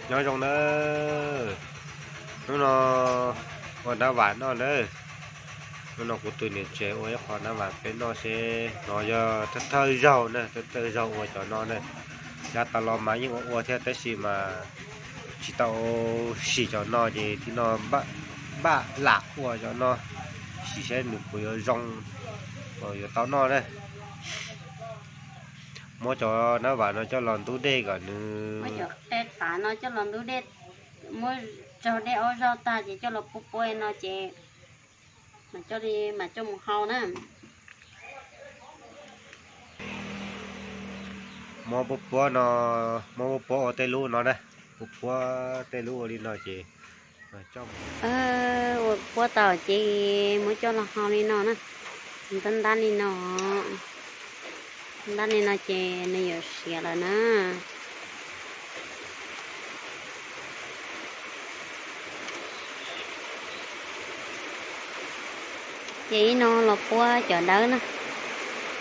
Nyob zoo nawb, hnub no ua nab vam noj nawb. Hnub no kuv tus niam tsev ua ib qho nab vam peb noj seb no yog thawj thawj zaug na, thawj thawj zaug ua cov no na. Yav tas los mas yeej ua ua thiab tab sis mas tsis tau sim cov no ces tib no npaj lam ua cov no, sim saib nws puas yuav zoo, yuav tau noj na. Muab cov nab vam no coj los ntub dej kom nws, qe qav no coj los ntub dej, muab raug dej aub zaug tag ces coj los puab puab no ces mam coj li mam coj mus hau na. Muab puab puab no, muab puab puab ua tej lub no na, puab puab tej lub ua li no ces ua puab tau ces muab coj los hau li no na. Ntab ntab li no, ntab li no ces nws yuav siav lawm na. Ces ib no los puab cov dawb na,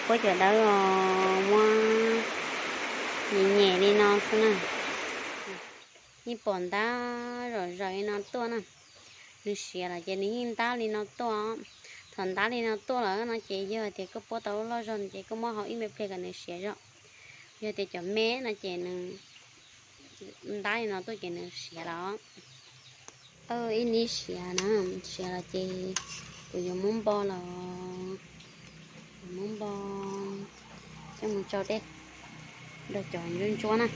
puab cov dawb os, muab nyem nyem li no xwb na. Yeej pom ntab zom zaws li no tuaj na. Nws siav lawm ces nws yeej ntab li no tuaj. Thaum ntab li no tuaj lawm no ces yog tias koj puab tau lub loj zog ces koj muab hau ib me pliag kom nws siav zog. Yog tias cov me no ces nws ntab li no tuaj ces nws siav lawm. Ib nib siav na, siav lawm ces kuv yuav muab npo los, kuv muab npo coj mus tsau dej rau cov ntsuab ntsuab na.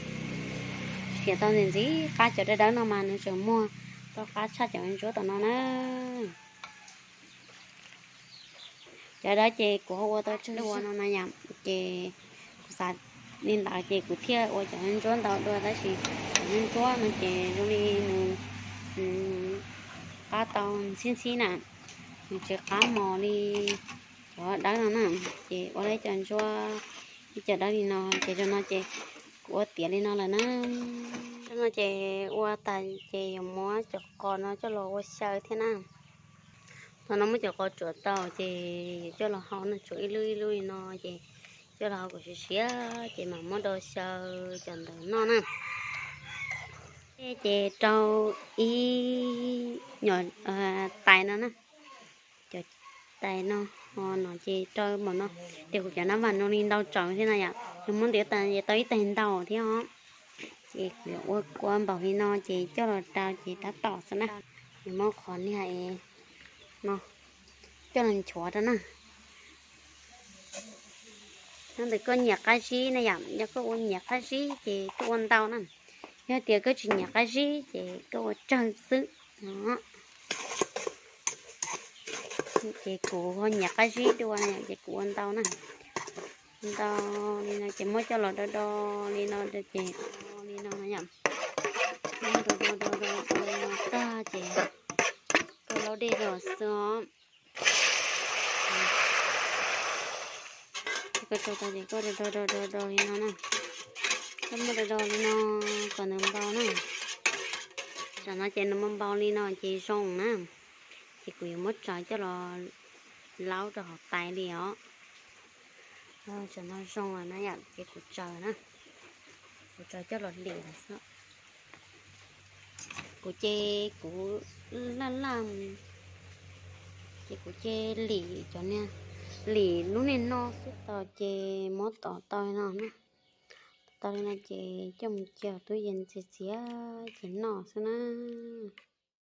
Siav tau ntxim ntxim qab, cov dawb dawb no mas nws tseem muag tau qab tshaj cov ntsuab tom no na. Cov dawb ces kuv ho ua tau tsawg ua no na yom, ces kuv xav li ntawd ces kuv thiaj ua cov ntsuab ntau dua tab sis cov ntsuab no ces zoo li nws qab tau ntxhib ntxhib na, nws tsis qab mos li cov dawb no na, ces ua li cov ntsuab, ib cov dawb li no ces zoo no ces kuv ua tiav li no lawm na. Zoo no ces ua tas ces yuav muab cov qos no coj los ua xyaw thiab na. Thaum no muab cov qos tsuav tau ces yuav coj los hau no, tsuav ib lub ib lub li no ces coj los hau kom siav siav ces mam muab do xyaw cov ntawd noj na. Ces rau ib nyuam tais no na, cov tais no, ho no ces rau npaum no, ces kuv cov nab vam no li ntau tsaus thiab na yom, yog muab ntiav tas ces tau ib tais ntau thiab os. Ces kuv yuav ua kua npaum li no ces coj los rau ces tab tom xwb na. Yuav muab qhov niag no coj los nchuav rau na. Nyob ntawm koj nyiam qab zib na yom, yog koj ua nyiam qab zib ces koj ua ntau na. Yog tias koj tsis nyiam qab zib ces koj ua tsawg xwb. Ces kuv ho nyiam qab zib dua na yom, ces kuv ua ntau na. Ntau li no ces muab coj los do do li no ces li no na yom. Do do do do do tag ces koj laub dej rau xwb os. Koj rau tau ces koj do do do do do li no na. Koj muab do do li no kom nws npau na. Tsam no ces nws npau npau li no ces zoo na. Ces kuv yuav muab tsaws coj los laub rau hauv tais li os. Tsam no zoo lawm na yom, ces kuv tsaws na. Kuv tsaws coj los lim lawm xwb. Kuv ces kuv laj laj, ces kuv ces lim cov niag, lim lub niag no xwb tau ces muab tom tau li no na. Tom tau li no ces coj mus cia tub yees txias txias ces noj xwb na.